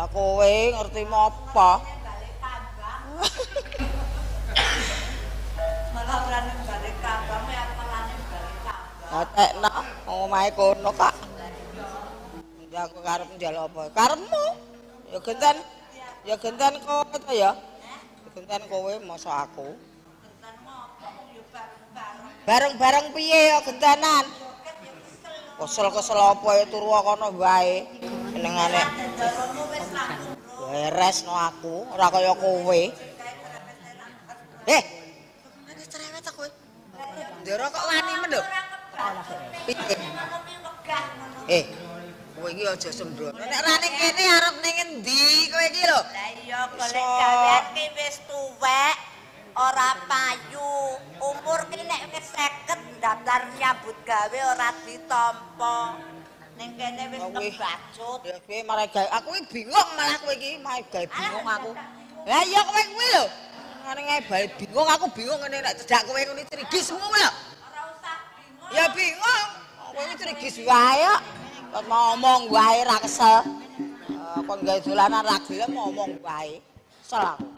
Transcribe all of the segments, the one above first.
Lah kowe ngerti apa? Malah ora ning balik kambang, apalane balik kambang. Gatekno omahe kono kak. Ya aku karep njaluk apa? Karepmu. Ya genten. Ya genten kowe to ya. Ya genten kowe masa aku. Genten ngopo wong ya bareng-bareng. Bareng-bareng piye ya gentenan? Kesel-kesel apa ya turu kono wae. Senengane beres no aku, ora kaya kowe. Eh. Ngene cerewet kowe. Ndara kok wani men lho. Piye? Eh, kowe iki aja sembrono. Nek ora ning kene arep ning endi kowe iki lho? Lah iya golek gawean ki wis tuwek, ora payu. Umur ki nek wis 50 daftar nyambut gawe ora ditampa. Ning kene wis kebacut. Ya kowe malah gawe aku iki bingung malah kowe iki malah gawe bingung aku. Lah iya kowe kuwi lho. Ngene bae bingung aku bingung ngene nek cedhak kowe ngene crigismu lho. Ora usah bingung. Ya bingung. Kowe iki crigis wae kok. Kok ngomong wae ra kesel. Kon gawe dolanan ra gelem ngomong wae. Kesel aku.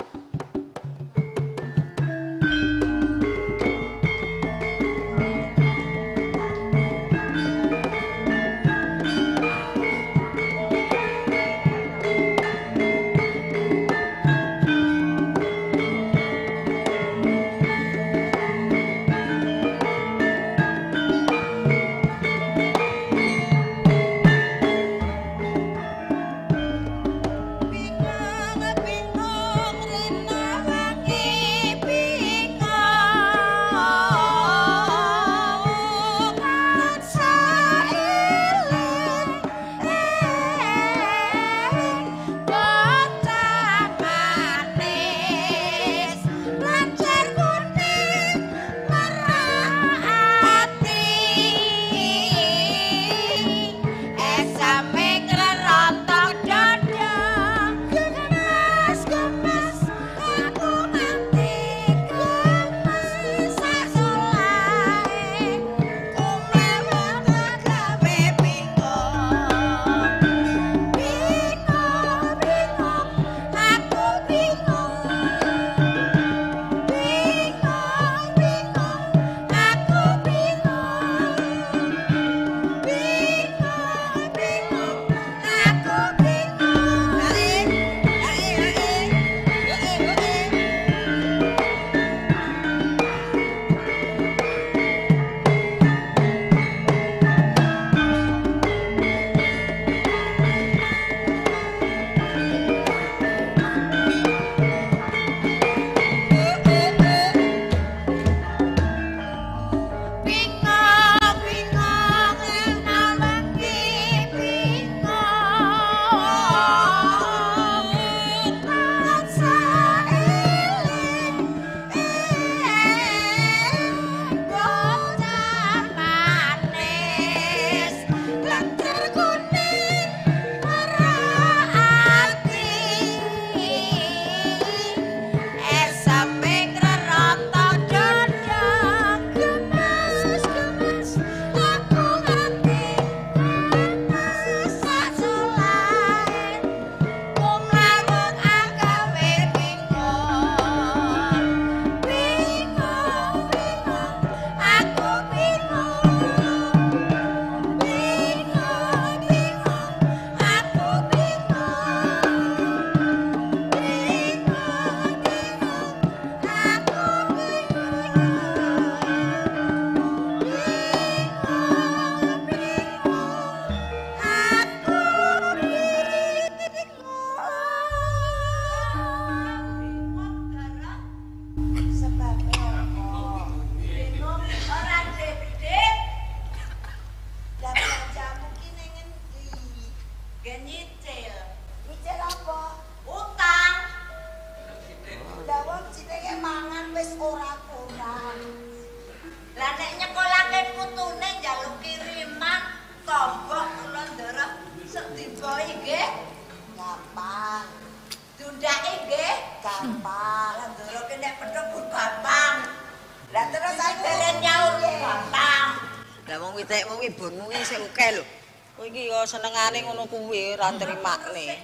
Senengane ngono kuwi ora trimakne.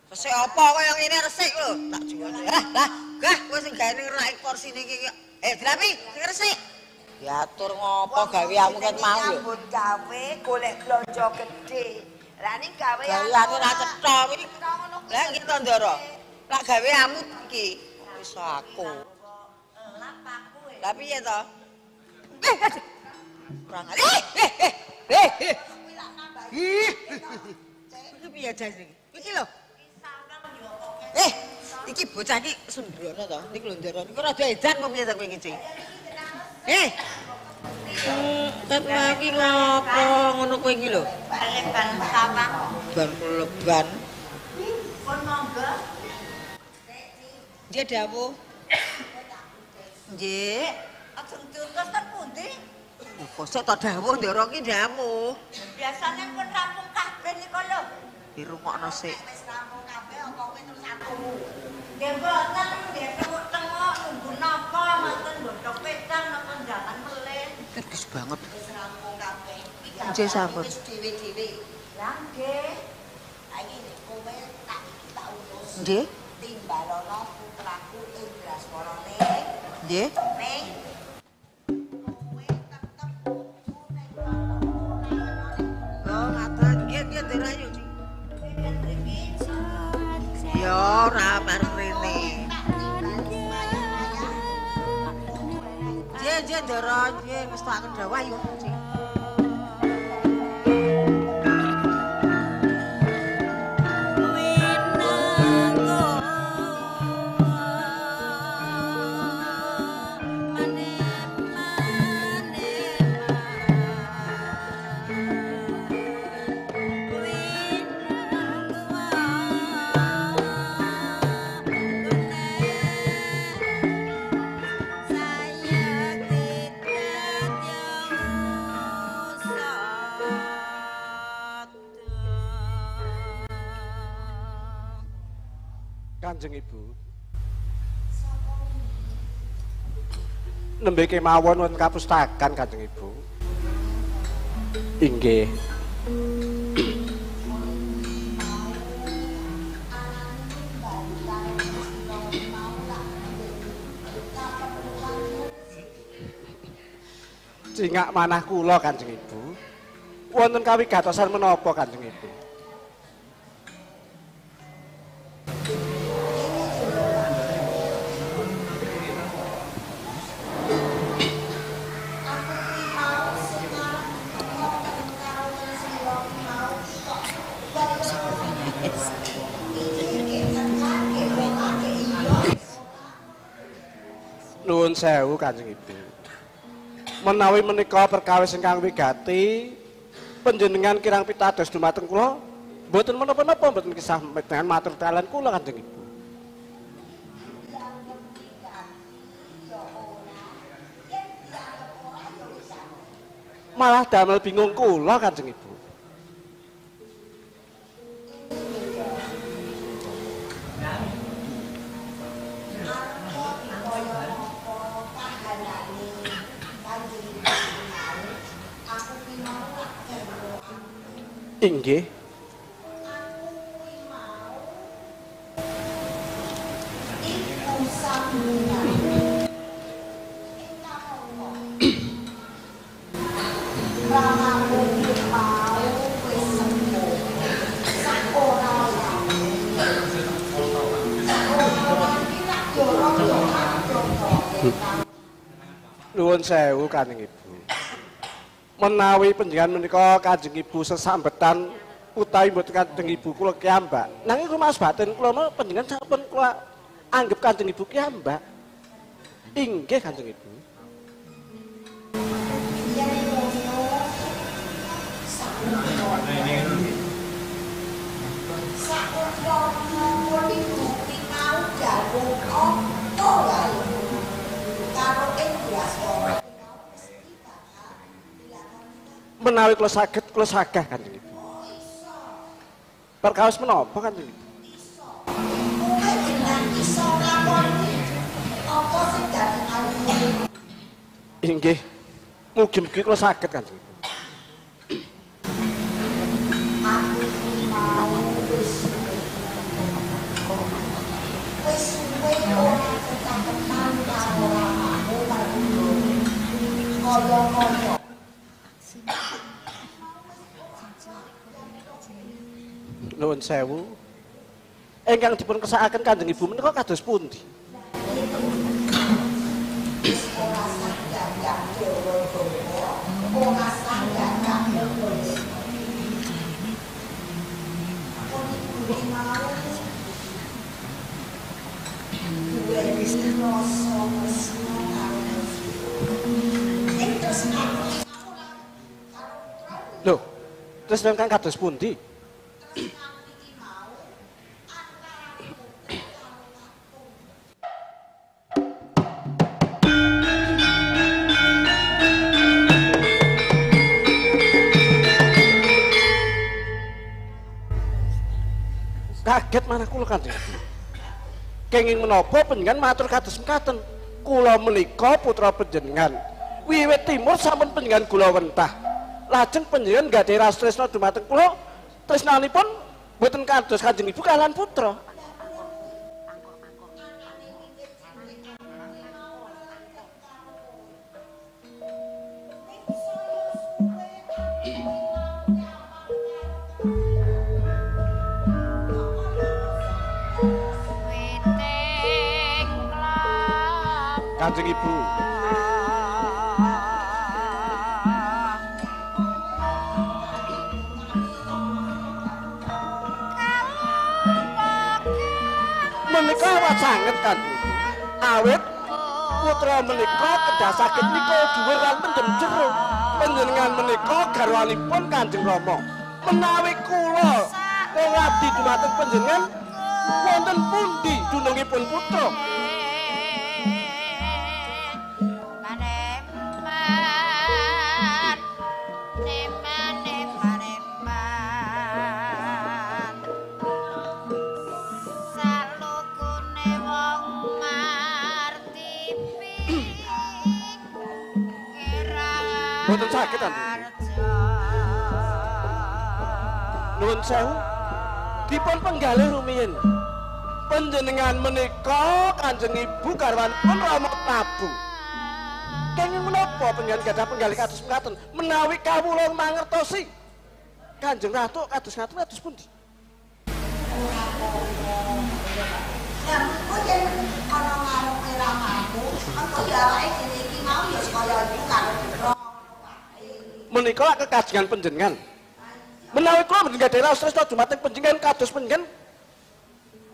Resik apa kaya ngene resik lho. Tak jual. Lah, lah, gah kowe sing gawe ning rak porsine iki. Dilapi sing resik. Diatur ngopo gaweanmu ket mau lho. Nyambut gawe golek blonjo gedhe. Lah ning gawean gaweane ora cetha iki. Lah iki to Ndara. Lah gaweanmu iki wis aku. Lah piye to? Kurang Iki piye jas iki? Iki lho. Iki bocah iki sembrono to. Niki lho Ndara. Niku rada edan apa piye to kowe iki, Cing? Ket iki ngopo ngono kowe iki lho? Leban sawang. Ban leban. Pun monggo. Nggih dawuh. Nggih. Ajeng diutus ten pundi? Kok sik to dawuh Ndara iki dawuh. Biasane pun rampung kabeh nika lho. Dirungokno sik. Wis rampung kabeh apa kowe terus aku. Nggih mboten, nggih tengok-tengok nunggu napa ngoten godhog pedang napa jangan melih. Terus banget. Wis rampung kabeh. Nggih sampun. Wis dhewe-dhewe. Lah nggih. Saiki kowe tak iki tak utus. Nggih. Timbalono putraku Indraswarane. Nggih. Ning kowe tetep kudu ning Oh, ngaten. Nggih, nggih Ndara ayo. Ya ora pareng rene. Nggih, nggih Ndara, nggih wis tak dawuh ayo. Kanjeng Ibu. Nembe kemawon wonten kapustakan Kanjeng Ibu. Inggih. Cingak manah kula Kanjeng Ibu. Wonten kawigatosan menapa Kanjeng Ibu? Nuwun sewu Kanjeng Ibu. Menawi menika perkawis ingkang wigati, panjenengan kirang pitados dumateng kula, mboten menapa-napa, mboten kisah dengan matur dalan kula Kanjeng Ibu. Malah damel bingung kula Kanjeng Ibu. Inggih. Nuwun sewu Kanjeng Ibu. Menawi panjenengan menika Kanjeng Ibu sesambetan utawi mboten Kanjeng Ibu kula kiyambak. Nanging rumaos batin kula panjenengan sampun kula anggep Kanjeng Ibu kiyambak. Inggih Kanjeng Ibu. Menawi kula saged, kula sagah Kanjeng Ibu. Perkawis menapa Kanjeng Ibu? Inggih. Mugi-mugi kula saged Kanjeng Ibu. Nuwun sewu. Ingkang dipun kersakaken Kanjeng Ibu menika kados pundi? Lho, terus ingkang kados pundi? Kaget manah kula Kanjeng Ibu. Kenging menapa panjenengan matur kados mekaten? Kula menika putra panjenengan. Wiwit timur sampun panjenengan gula wentah. Lajeng panjenengan gadhahi rasa tresna dumateng kula, tresnanipun mboten kados Kanjeng Ibu kalian putra. Kanjeng Ibu. Menika awak sanget Kanjeng Ibu. Awit putra menika kedah saged mikul dhuwur lan mendem jero. Panjenengan menika garwanipun Kanjeng Rama. Menawi kula ngabdi dumateng panjenengan wonten pundi dunungipun putra? Mboten saged Kanjeng Ibu. Nuwun sewu, dipun penggalih rumiyin. Panjenengan menika Kanjeng Ibu garwanipun Rama Prabu. Kenging menapa panjenengan gadah penggalih kados mekaten? Menawi kawula mangertosi Kanjeng Ratu kados ngaten kados pundi? Ora apa-apa. Lah engko yen ana ngarepe ramamu, engko ya awake dhewe iki mau ya kaya iku karo putra. Menika lak kekajengan panjenengan. Menawi kula mboten gadhahi raos tresna dumateng panjenengan kados panjenengan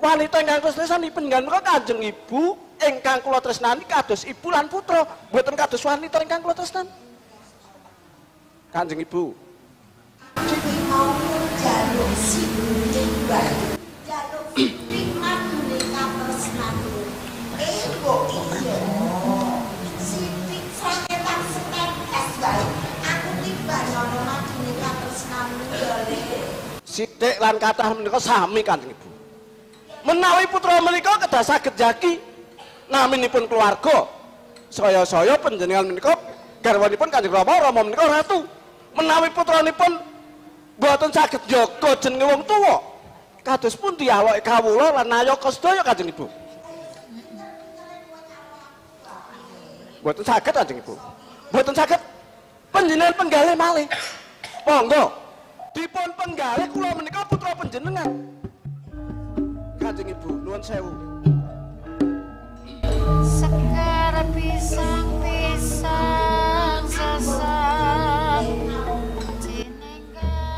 wanita ingkang kula tresnani, panjenengan menika Kanjeng Ibu ingkang kula tresnani kados ibu lan putra, mboten kados wanita ingkang kula tresnani. Kanjeng Ibu. Aku mau njaluk sithik wae. Njaluk sithik madune katresnanmu. Eh kok iya. Sithik sangetan setetes wae. Aku tibanono madune katresnanmu ya Le. Sithik lan kathah menika sami Kanjeng Ibu. Menawi putra menika kedah saged jaki naminipun keluarga. Saya-saya panjenengan menika garwanipun Kanjeng Rama, Rama menika ratu. Menawi putranipun mboten saged njaga jenenge wong tuwa, kados pundi aloke kawula lan nayaka sedaya Kanjeng Ibu? Mboten saged Kanjeng Ibu. Mboten saged. Panjenengan penggalih malih. Monggo dipun penggalih kula menika putra panjenengan. Kanjeng Ibu, nuwun sewu. Sekar pisang-pisang sesat jining karya.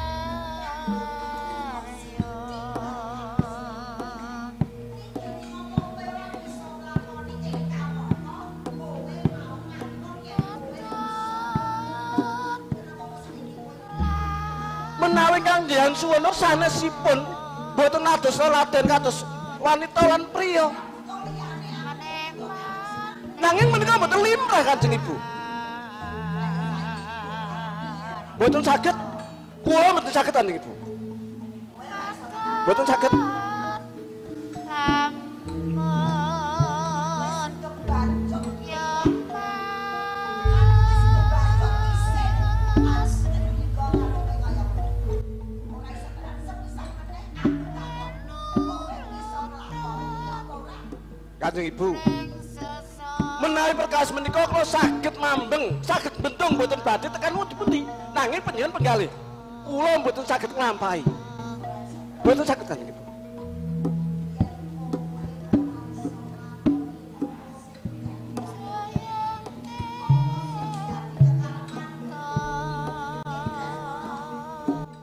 Menawi kang Jihan Suwono sanesipun mboten ados leladen kados wanita lan priya. Nanging menika mboten limrah Kanjeng Ibu. Mboten saged, kula mboten saged Kanjeng Ibu. Mboten saged. Kanjeng Ibu, menawi perkawis menika kula saged mambeng, saged bentung mboten badhe tekan pundi-pundi, nanging panjenengan penggalih kula mboten saged nglampahi. Mboten saged Kanjeng Ibu.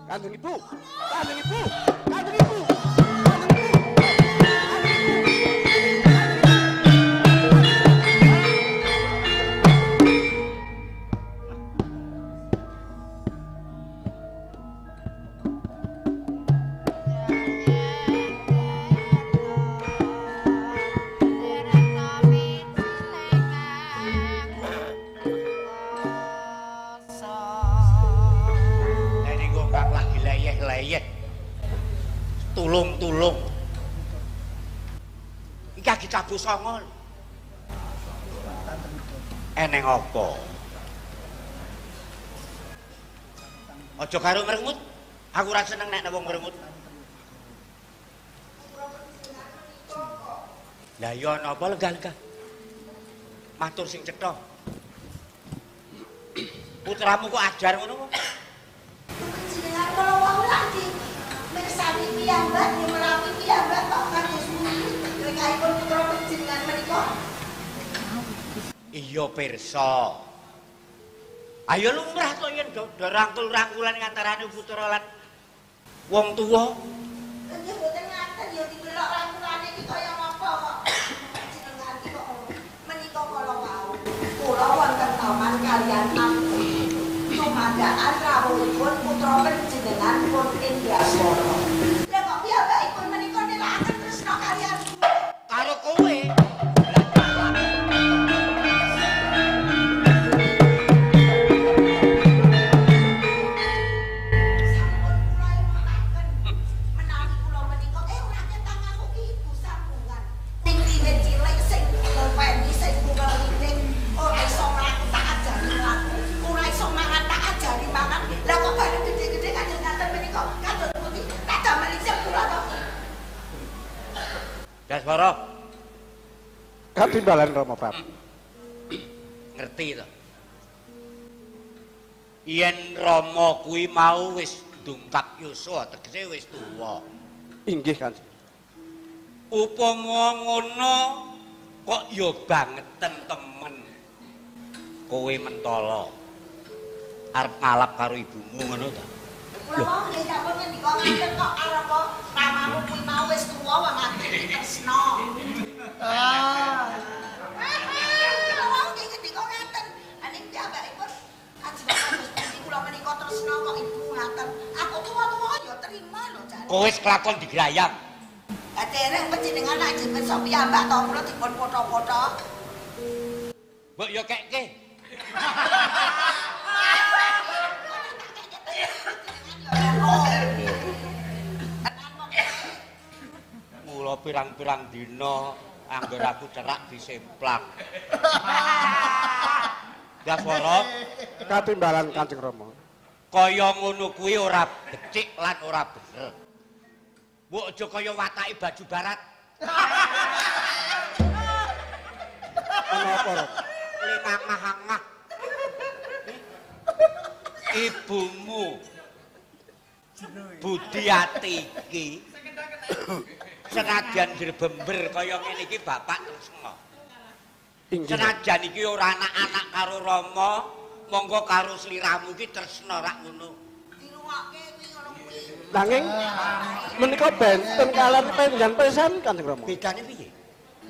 Kanjeng Ibu, Kanjeng Ibu, Kanjeng Ibu, Kanjeng Ibu. Tulung-tulung. Iki lagi tabuh songo. Eneng apa? Aja karo merengut. Aku ora seneng nek wong merengut. Lah iya ana apa lenggah-lenggah? Matur sing cetha. Putramu kok ajar ngono kok? Jenengan kala wau lak mirsani piyambak nyemerapi piyambak kok kados pundi rekaipun putra panjenengan menika? Iya pirsa. Ayo lumrah to yen do rangkul-rangkulan antarane putra lan wong tuwa. Nggih mboten ngaten ya didelok rangkulane iki kaya napa kok. Jenengan iki kok menika kala wau kula wonten taman kaliyan aku. Tumandakan rawuhipun putra panjenengan pun Indraswara. Lah kok piyambakipun menika nilakaken tresna kaliyan karo kowe. Sampun kula emutaken menawi kula menika ora ketang aku ki ibu sambungan. Sing wiwit cilik sing ngopeni sing ngeliting ora iso mlaku tak ajari mlaku, ora iso mangan tak ajari mangan. Lah kok bareng gedhe-gedhe kados ngaten menika kados putih tak damel isih kula to. Daswara Katimbalan Rama Prabu. Ngerti to? Yen Rama kuwi mau wis dungkap yuswa, tegese wis tuwa. Inggih Kanjeng. Upama ngono kok ya bangeten temen. Kowe mentala. Arep ngalap karo ibumu ngono ta? Kula mau nggih sampun ngendika ngaten kok arep ramamu kuwi mau wis tuwa wong aku tresna. Ah. Kula mau nggih ngendika ngaten. Ning piyambakipun ajeng kados pundi kula menika tresna kok ibu ngaten. Aku tuwa-tuwa ya terima lho jane. Kowe wis kelakon digrayang. Lah dereng panjenengan ajeng pirsa piyambak to kula dipun potho-potho. Mbok ya kekke. Mula pirang-pirang dina angger aku cerak disemplang. Daswara Katimbalan Kanjeng Rama. Kaya ngono kuwi ora becik lan ora bener. Mbok aja kaya watake baju barat. Menapa, Rama? Lingangah-angah. Ibumu Budiati iki senajan jrebember kaya ngene iki bapak tresna. Senajan iki ora anak-anak karo Rama, monggo karo sliramu iki tresna rak ngono. Dirungokke kuwi ngono kuwi. Nanging menika benten kalian panjenengan pirsani Kanjeng Rama. Bedane piye?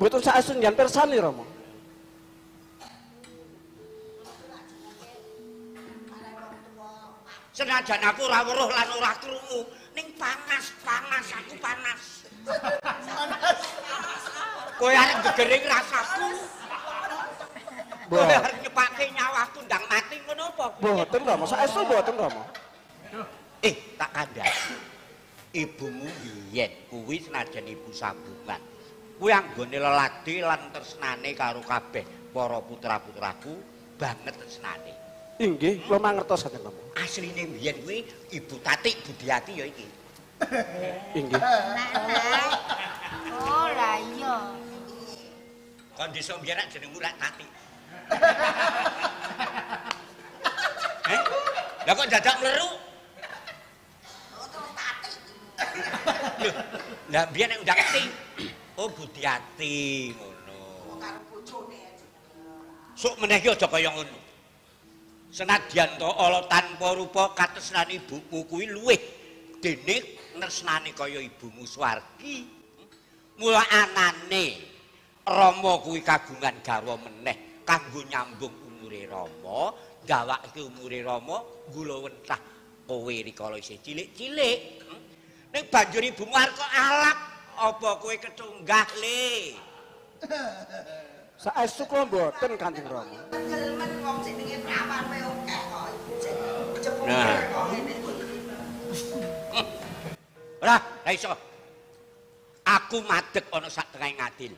Mboten saestu njenengan pirsani Rama. Senajan aku ora weruh lan ora krungu, ning panas-panas aku panas. Kowe arep gegering rasaku. Kowe arep nyepake nyawaku ndang mati ngono apa? Mboten Rama, saestu mboten Rama. Tak kandhani. Ibumu biyen kuwi senajan ibu sabungan. Kuwi anggone leladi lan tresnane karo kabeh para putra-putraku banget tresnane. Inggih, kula mangertos Kanjeng Rama. Asline biyen kuwi Ibu Tatik Budiati ya iki. Inggih. Oh, lah iya. Kon desa biyen rak jenengmu rak Tatik. Heh? Lah kok dadak mleru? Oh, terus Tatik. Lah biyen nek undang ti. Oh Budiati ngono. Karo bojone. Sok meneh iki aja kaya ngono. Senadyan to ala tanpa rupa katresnan ibumu kuwi luwih dene tresnane kaya ibumu Swargi. Mula anane Rama kuwi kagungan garwa meneh kanggo nyambung umure Rama, dawake umure Rama gula wentah kowe rikala isih cilik-cilik. Ning banjur ibumu arep kok alap, apa kowe ketunggah le? Saestu kula mboten Kanjeng Rama. Gelmen wong jenenge prawan kowe akeh kok ibu jepung kok ngene. Ora, ora iso. Aku madeg ana sak tengahing ngadil.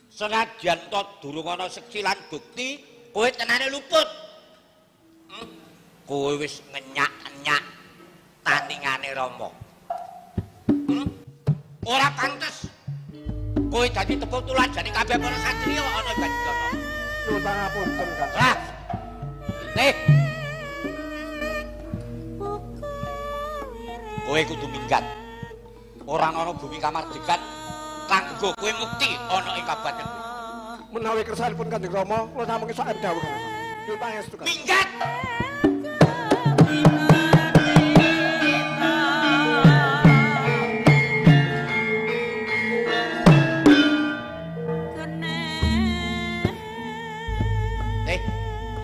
Senajan to durung ana seksi lan bukti, kowe tenane luput. Kowe wis ngenyak-enyak taningane Rama. Ora pantes. Kowe dadi tepuk tulajane kabeh para satriya ana Bajidana. Nyuwun pangapunten, Kanjeng. Lah. Nih. Kowe kudu minggat. Ora ana bumi kamardikan kanggo kowe mukti ana ing kabupaten. Menawi kersanipun Kanjeng Rama, kula namung iso dawuh Kanjeng Rama. Nyuwun pangestu Kanjeng. Minggat.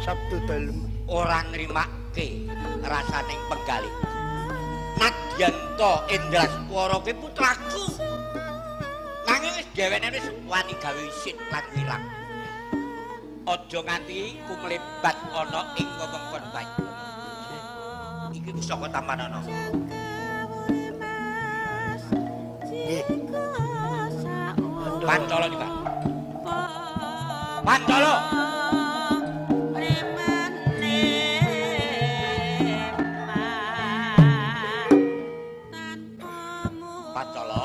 Sabtu dalem ora nrimake rasaning penggalih. Nadyan to Indraswara kuwi putraku. Nanging wis dhewene wis wani gawe isin lan wirang. Aja nganti kumlebat ana ing wewengkon Banyuwangi. Iki pusaka tampanana. Nggih. Pancala iki, Pak. Pancala. Pancala.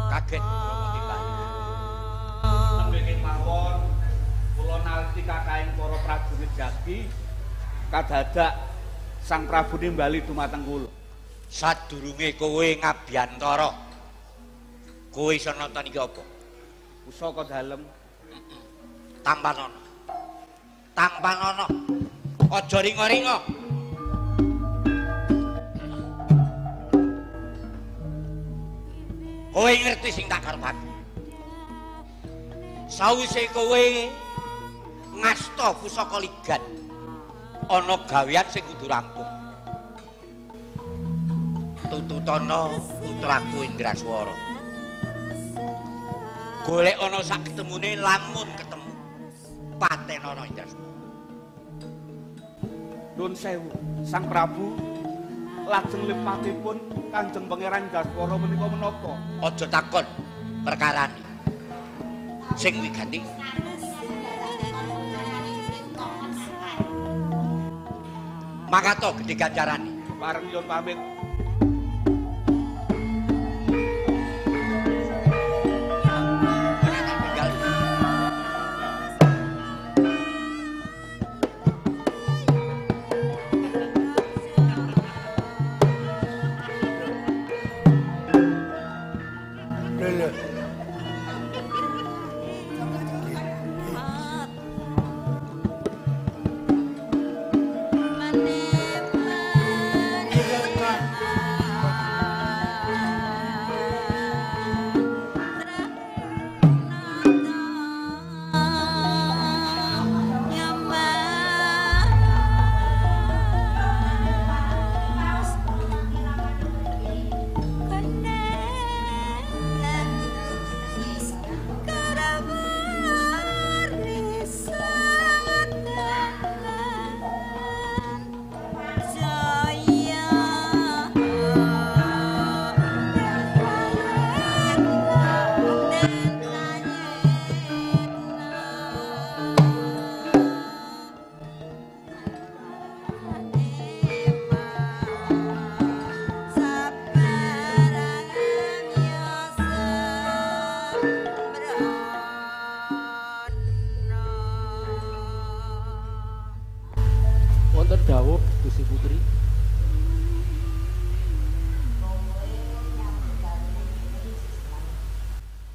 Kaget Rama timbali. Nembe kemawon kula naliti kakahing para prajurit jati kadadak Sang Prabu nimbali dumateng kula. Sadurunge kowe ngabiyantara, kowe iso nonton iki apa? Pusaka dalem. Tampanana. Tampanana. Aja ringa-ringa. Kowe ngerti sing tak karepake. Sawise kowe ngasta pusaka ligan, ana gawean sing kudu rampung. Tututana putraku Indraswara. Golek ana sak ketemune lamun ketemu patenana Indraswara. Nuwun sewu, Sang Prabu, lajeng lipatipun Kanjeng Pangeran Indraswara menika menapa? Aja takon perkarane. Sing wigati makato gedhe ganjarane. Pareng nyuwun pamit.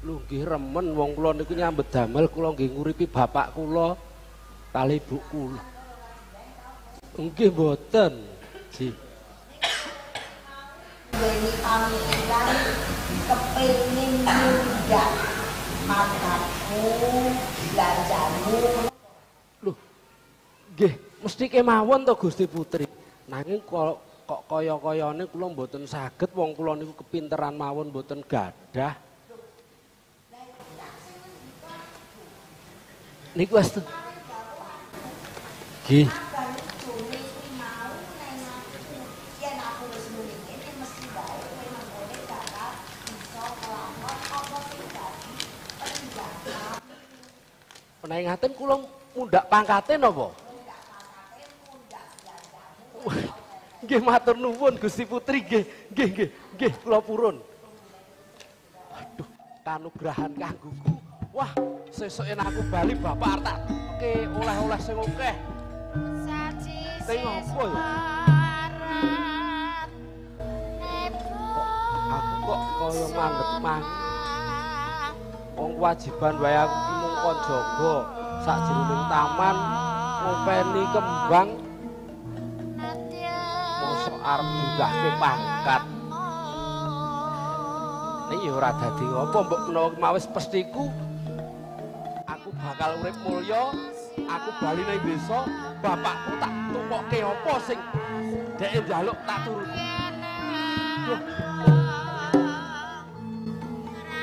Lho nggih remen wong kula niku nyambet damel kula nggih nguripi bapak kula kali ibu kula. Nggih mboten. Ji. Duweni pamikiran kepengin mundak pangkatmu, belanjamu. Lho. Nggih, mesti kemawon to Gusti Putri. Nanging kok kaya-kayane kula mboten saged wong kula niku kepinteran mawon mboten gadah. Niku wis. Nggih. Menawi ngaten kula mundhak pangkate napa? Nggih matur nuwun Gusti Putri nggih nggih nggih nggih kula purun. Waduh, kanugrahan kanggoku. Wah, sesuk yen aku bali bapak arep tak oke oleh-oleh sing akeh. Sing opo ya? Kok aku kok kaya mandek mang. Wong kewajiban wae aku ki mung kon jaga sakjroning taman ngopeni kembang. Mosok arep diunggahke pangkat. Nek ya ora dadi apa mbok menawa mawis pestiku aku bakal urip mulya, aku bali nang desa, bapakku tak tukokke apa sing dheke njaluk tak turuti. Duh.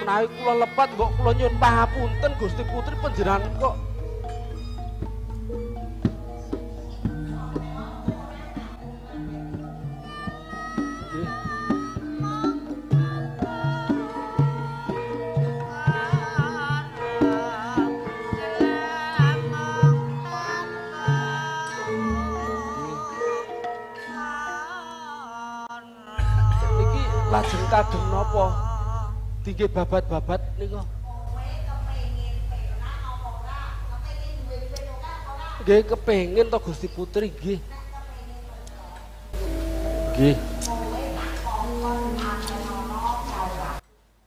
Menawi kula lepat mbok kula nyuwun pangapunten Gusti Putri panjenengan kok lajeng kagem napa tinggi babat-babat nika. Nggih kepengin to Gusti Putri nggih. Nggih.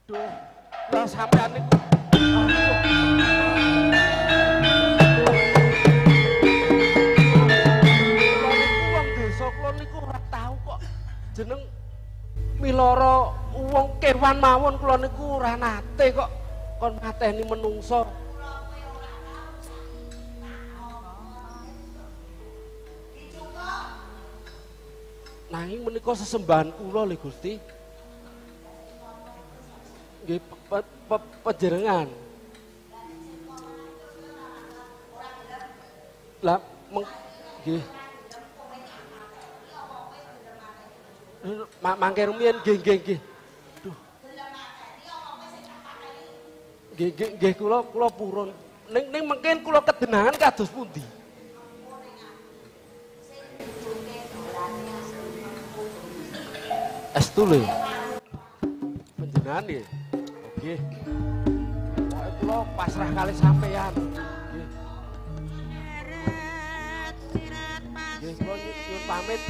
Duh, lah sampean niku. Wong desa kula niku ora tau kok jeneng miloro wong kewan mawon kula niku ora nate kok kon mateni menungso. Nanging menika sesembahan kula lho Gusti. Nggih panjenengan. Lah nggih. Mangke rumiyin nggih nggih nggih. Duh. Nggih nggih nggih kula kula purun. Ning ning mengkin kula kedenangan kados pundi? Estu lho. Panjenengan nggih. Nggih. Pokoke kula pasrah kali sampeyan. Nggih. Nggih kula nyuwun pamit.